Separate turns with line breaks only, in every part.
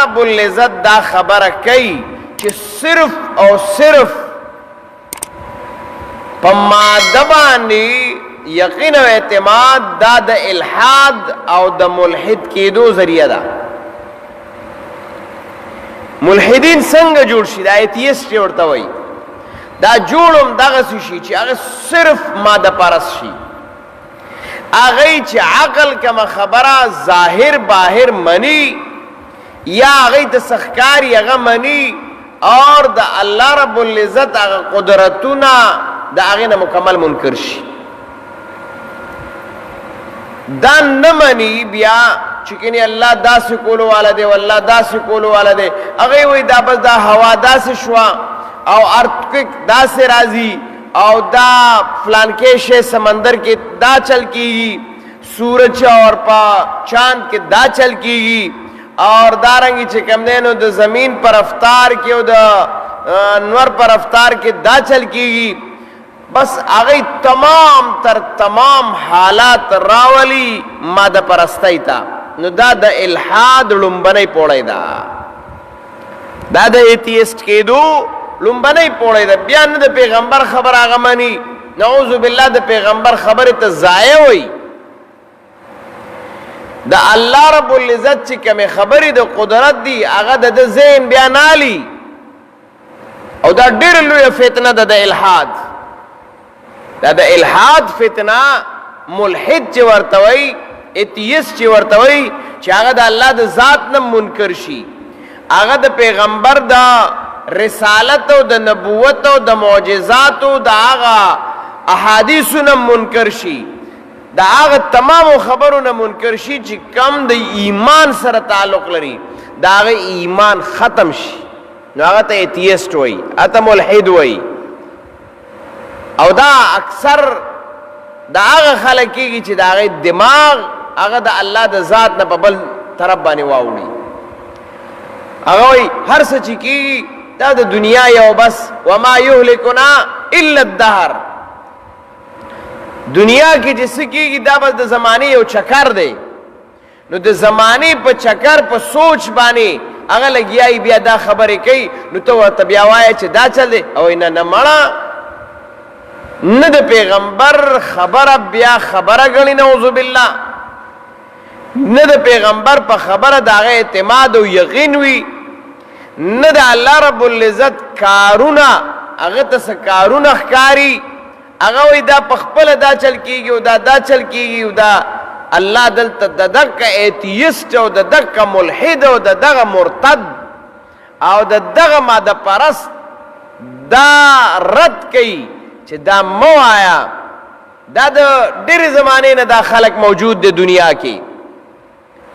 رب العزت دا خبره کوي چې صرف او صرف په ماده باندې یقین او اعتماد دا د الحاد او د ملحد کېدو ذریعہ ده. ملحدین څنګه جوړ شي؟ دا ایتیست چې ورته وایي، دا جوړم دغسې شي چې هغه صرف ماده پرست شي، هغه چې عقل کومه خبره ظاهر باهر مني یا هغه ته سخکاری هغه مني، اور د الله رب العزت هغه قدرتونه د هغې نه مکمل منکر شي. دا نه مني بیا چې کني الله داسې کولو والا دی، والله داسې کولو والا دی. هغه وایي دا بس دا هوا داسې شوه او ارتکویک داسې راځي او دا فلانکې شی سمندر کې دا چل کیږي، سورج اور په چاند کې دا چل کیږي، اور دارنګ چې کم دی نو د زمین پر رفتار کې او د نور پر رفتار کې دا چل کیږي. بس هغه تمام تر تمام حالات راولي ماده پرستۍ ته. نو دا د الحاد لومبنۍ پوړۍ ده، دا د ایتیست کېدو لومبنۍ پوړۍ ده. بیا نه د پیغمبر خبره هغه مني، نعوذ بالله د پیغمبر خبرې ته ضایع وایي. د الله رب العزت چې کومې خبرې د قدرت دي هغه د ده ذهن بیا نه الي، او دا ډېره لویه فتنه ده د الحاد. دا د الحاد فتنه، ملحد چې ورته وایي، ایتیست چې ورته وایي، چې هغه د الله د ذات نه منکر شي، هغه د پیغمبر د رسالت او د نبوت او د معجزاتو د هغه احادیثو نه منکر شي، د هغه تمامو خبرو نه منکر شي چې کم د ایمان سره تعلق لري، د هغه ایمان ختم شي، نو هغه ته ایتیست وایي، هغه ملحد وایي. او دا اکثر د هغه خلک کېږي چې د هغې دماغ هغه د الله د ذات نه په بل طرف باندې واوړي. هغه وایي هر څه چې کېږي دا د دنیا یو بس، وما یهلکنا الا الدهر. دنیا کې چې څه کېږي دا بس د زمانې یو چکر دی. نو د زمانې په چکر په سوچ باندې هغه لګیایي، بیا دا خبرې کوي. نو ته ورته بیا وایه چې دا چل دی، او نه نه مړه، نه د پیغمبر خبره بیا خبره ګڼي، نعوذ بالله، نه د پیغمبر په خبره د هغه اعتماد او یقین وي، نه د الله رب العزت کارونه هغه ته څه کارونه ښکاري. هغه وایي دا په خپله دا چل کېږي او دا دا چل کېږي، او دا الله دلته د دغه ایتیست او د دغه ملحد او د دغه مرتد او د دغه ماده پرست دا رد کوي چې دا مه وایه. دا د ډېرې زمانې نه دا خلک موجود دی دنیا کې،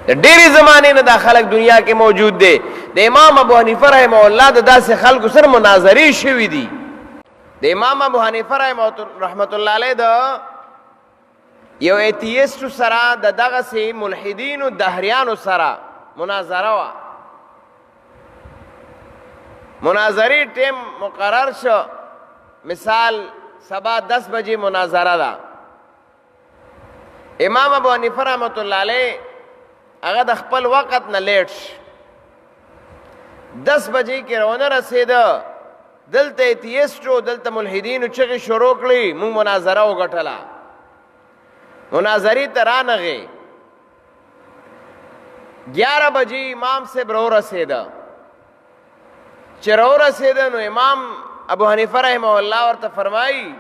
د ډېرې زمانې نه دا خلک دنیا کې موجود دی. د امام ابو حنیفه رحمه الله د داسې خلکو سره مناظرې شوي دي. د امام ابو حنیفه رحمت الله علیه د یو ایتیست سره د دغسې ملحدینو دهریانو سره مناظره وه. مناظرې ټیم مقرر شو، مثال سبا 10 بجې مناظره ده. امام ابو حنیفه رحمت الله علیه هغه د خپل وخت نه لیټ شو، 10 بجې کې راونه رسېده. دلته ایتیستو دلته ملحدینو چغې شروع کړې، موږ مناظره وګټله. مناظرې ته رانغې، 11 بجې امام صاحب راورسېده. چې راورسېده نو امام ابو حنیفه رحمه الله ورته فرمایي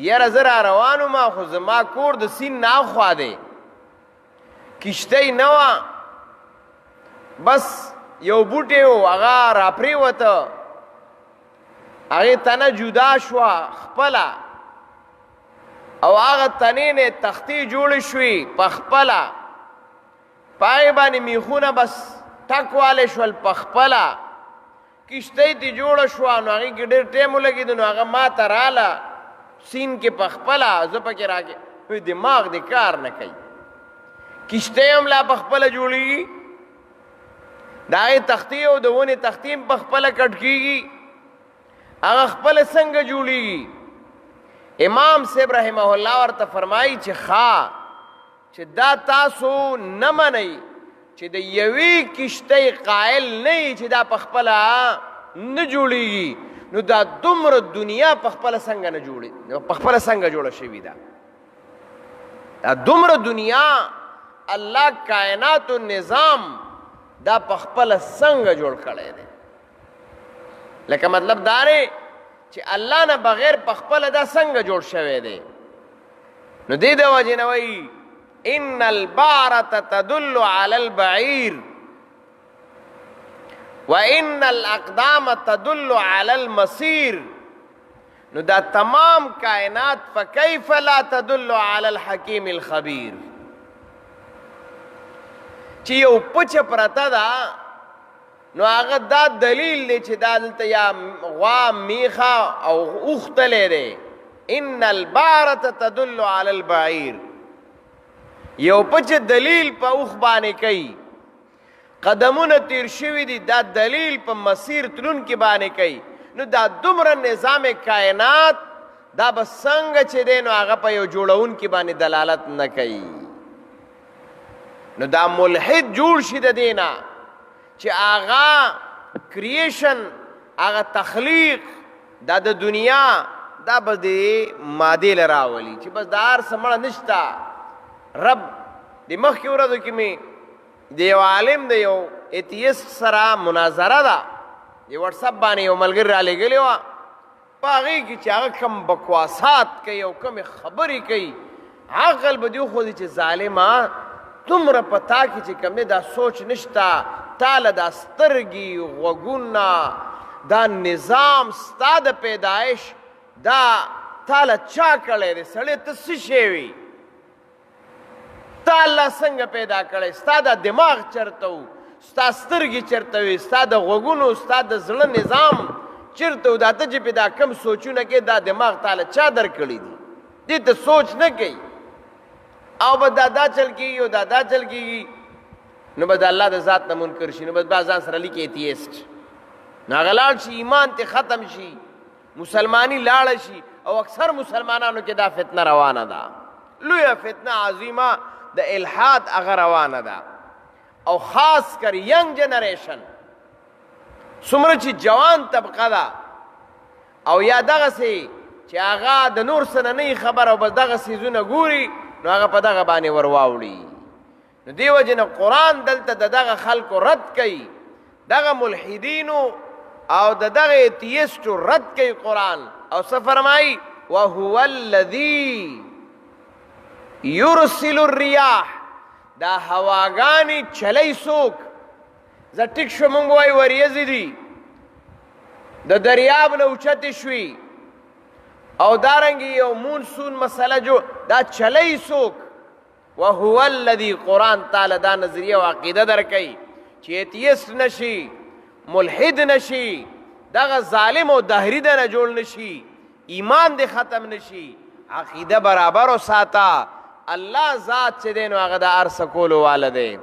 یاره زه را روان وم، خو زما کور د سیند نه اخوا دی، کښتۍ نه وه، بس یو بوټی و هغه راپرېوته، هغې تنه جدا شوه خپله، او هغه تنې نه تختې جوړې شوې په خپله، په هغې باندې میخونه بس ټک والې شول په خپله، کښتۍ ترې جوړه شوه. نو هغې کې ډېر ټایم ولګېده، نو هغه ما ته راله سیند کې په خپله، زه پکې راکې. وایي دماغ دې کار نه کوي، کښتۍ هم لا په خپله جوړېږي، د هغې تختې او د ونې تختې هم په خپله کټ کېږي، هغه خپله څنګه جوړېږي؟ امام صاحب رحمه الله ورته فرمایي چې ښه چې دا تاسو نه منئ، چې د یوې کشتۍ قائل نه یې چې دا په خپله نه جوړیږي، نو دا دومره دنیا په خپله څنګه نه جوړي، په خپله څنګه جوړه شوې ده؟ دا دومره دنیا الله کائنات نظام دا په خپله څنګه جوړ کړی دی؟ لکه مطلب دا دی چې الله نه بغیر په خپله دا څنګه جوړ شوی دی؟ نو دې د وجې نه وایي ان البعرة تدل على البعير وان الاقدام تدل على المسير. نو دا تمام کائنات فكيف لا تدل على الحكيم الخبير. چې یو پچه پرته ده نو هغه دا دلیل دی چې دا دلته یا غوا میخه او اوښ تللی دی. ان البعرة تدل على البعیر. یو پچ دلیل په اوښ باندې کوي، قدمونه تیر شوي دي، دا دلیل په مسیر تلونکي باندې کوي. نو دا دومره نظام کائنات دا به څنګه چې دی نو هغه په یو جوړونکي باندې دلالت نه کوي. نو دا ملحد جوړ شي د دې نه چې هغه کریشن، هغه تخلیق دا د دنیا دا به د مادې له راولي چې بس دا هر څه مړه نشته. رب د مخکې ورځو کې مې د یو عالم د یو ایتیست سره مناظره ده، د واتساپ باندې یو ملګری رالیږلې وه. په هغې کې چې هغه کوم بکواسات کوي او کومې خبرې کوي، عقل به دې وښودي چې ظالمه دومره په تا کې چې کوم دی دا سوچ نشته، تا له دا سترګې، غوږونه، دا نظام ستا د پیدایش دا تا له چا کړی دی؟ سړی ته څه شی وي؟ تا الله څنګه پیدا کړی؟ ستا دا دماغ چرته و؟ ستا سترګې چرته وي؟ ستا د غوږونو، ستا د زړه نظام چرته و؟ دا ته چې پې دا کم سوچونه کوې دا دماغ تا له چا درکړي دي؟ دې ته سوچ نه کوي او به دا دا چل کېږي او دا دا چل کېږي، نو به د الله د ذات نه منکر شي. نو بس به ځان سره لیکي ایتیست، نو هغه لاړ شي، ایمان ته ختم شي، مسلمانی لاړه شي. او اکثر مسلمانانو کې دا فتنه روانه ده، لویه فتنه عظیمه د الحاد هغه روانه ده. او خاص کر ینګ جنریشن، څومره چې جوان طبقه ده او یا دغسې چې هغه د نور څه نه نه خبر او بس دغه څیزونه ګوري، نو هغه په دغه باندې ورواوړي. نو دې وجې نه قرآن دلته د دغه خلکو رد کوي، دغه ملحدینو او د دغه ایتیستو رد کوي قرآن. او څه فرمایي؟ وهو الذي يرسل الرياح. دا هواګانې چلی څوک؟ زه ټیک شو، مونږ وایو وریځې دي د دریاب نه اوچتې شوي او دارنګې یو مونسون مسله جو، دا چلی څوک؟ وهو الذي، قرآن تعالی دا نظریه او عقیده درکوي چې ایتیست نشي، ملحد نشي، دغه ظالم او دهري د نه جوړ نشي، ایمان دې ختم نشي، عقیده برابر وساته. الله ذات چې دی نو هغه د هر څه کولو واله دی.